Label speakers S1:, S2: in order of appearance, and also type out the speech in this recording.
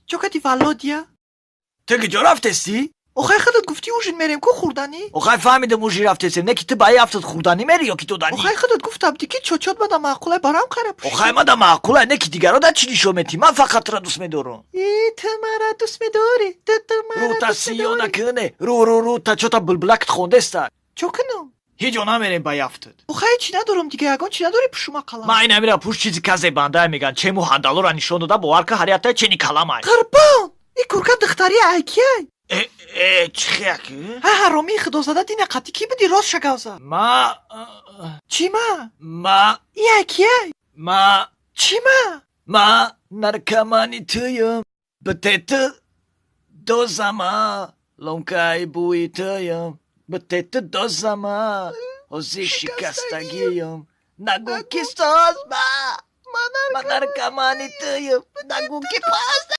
S1: Чо кади, Володя?
S2: Ту куҷо рафтестӣ?
S1: Охай, худат гуфтӣ, ужин мерем ку, хӯрданӣ.
S2: Охай, фаҳмидам, ужин рафтестем, не ки ту ба яфтат хӯрданӣ мери ё ки доданӣ?
S1: Охай, худат гуфта будӣ, ки чочот мада маъқулай, барам қара пӯши.
S2: Охай, мада маъқулай, не ки дигаро да чӣ нишон метӣ? Ман фақат тура дӯст медорам.
S1: И ту мара дӯст медорӣ, ту мара
S2: Рӯта
S1: дӯст
S2: сиё
S1: медорӣ.
S2: накуне, рӯ рӯ рӯта чота булбулакт хондеста.
S1: Чо кунам?
S2: Ҳеҷ ҷо намерем ба яфтат.
S1: Охай, чӣ надорам дига, ягон чӣ надорӣ, пӯшума қалам.
S2: Ман ин амира пӯш, чизи казе бандае меган, чему ҳандалора нишон дода, бовар ка, ҳар яктае чени каламай.
S1: Қурбон, и курка духтари айкияй?
S2: Э, э, чӣ хияки?
S1: Ҳа, ҳаромии худозада, дина қатӣ кӣ будӣ, рост шагавза.
S2: Ма
S1: Чӣ ма?
S2: Ма
S1: И айкияй?
S2: Ма
S1: Чӣ ма?
S2: Ма наркомани туюм, битету дозама, ломкаи бӯи туюм, битету дозама, ҳозир шикастагиюм, нагӯ ки созма. Ма наркомани туюм, нагӯ ки паза.